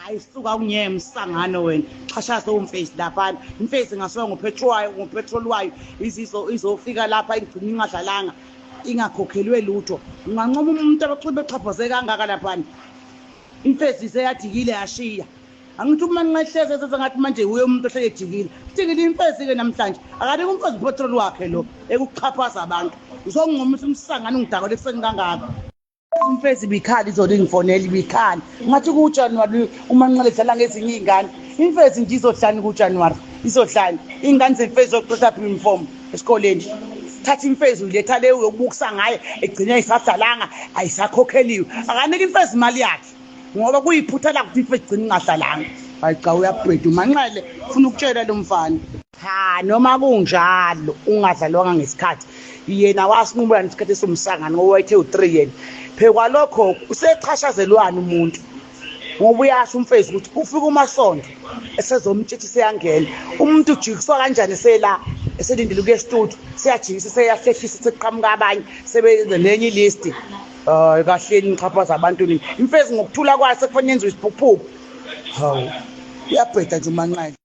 Hayi suka unye msangano wena, xhashaza umfezi laphana. Imfezi ingasuka ngopetrol wayo, ngopetrol wayo izizo izofika lapha igcina ingadlalanga, ingakhokhelwe lutho. Ungancoma umuntu abaculi bexhaphaze kangaka laphana. Imfezi seyajikile yashiya. Angithi uma ngingahleze sengathi manje uye umuntu ohlele ejikile. Jikile imfezi-ke namhlanje. Akanike umfezi upetrol wakhe lo ekuxhaphaza abantu. Uzongqomisa umsangano ungidakele ekuseni kangaka. Imfezi ibikhala izolo ingifonela ibikhala. Ngathi kuJanuary uManqele dlala ngezinye iy'ngane. Imfezi nje izodlani kuJanuary, izodlani. Iy'ngane zemfezi zokuqeda uniform esikoleni. Thatha imfezi uyiletha le uyobukisa ngaye egcine ayisadlalanga ayisakhokheliwe. Akanike imfezi imali yakhe ngoba kuyiphutha lakhe ukuthi imfezi igcine ingadlalanga. Hayi cha, uyabheda uManqele, ufuna ukutshela lo mfana. Cha, noma kunjalo ungadlalwanga ngesikhathi yena wasinqumula nesikhathi esomsangano ngoba wayethe u-3 yena. Phekwalokho usechashazelwana umuntu ngoba uyasho umfezi ukuthi ufika uMasondo esezomtshithi seyangena umuntu ujikiswa kanjani sela eselindile ukuya estudio seyajikisa seyahlehlisa sekuqhamuka abanye sebenze nenye ilisti. Hayi kahleni nixhaphaza abantu nini. Imfezi ngokuthula kwayo sekufanele yenziwe isiphukuphuku. Hawu, uyabheda nje uManqele.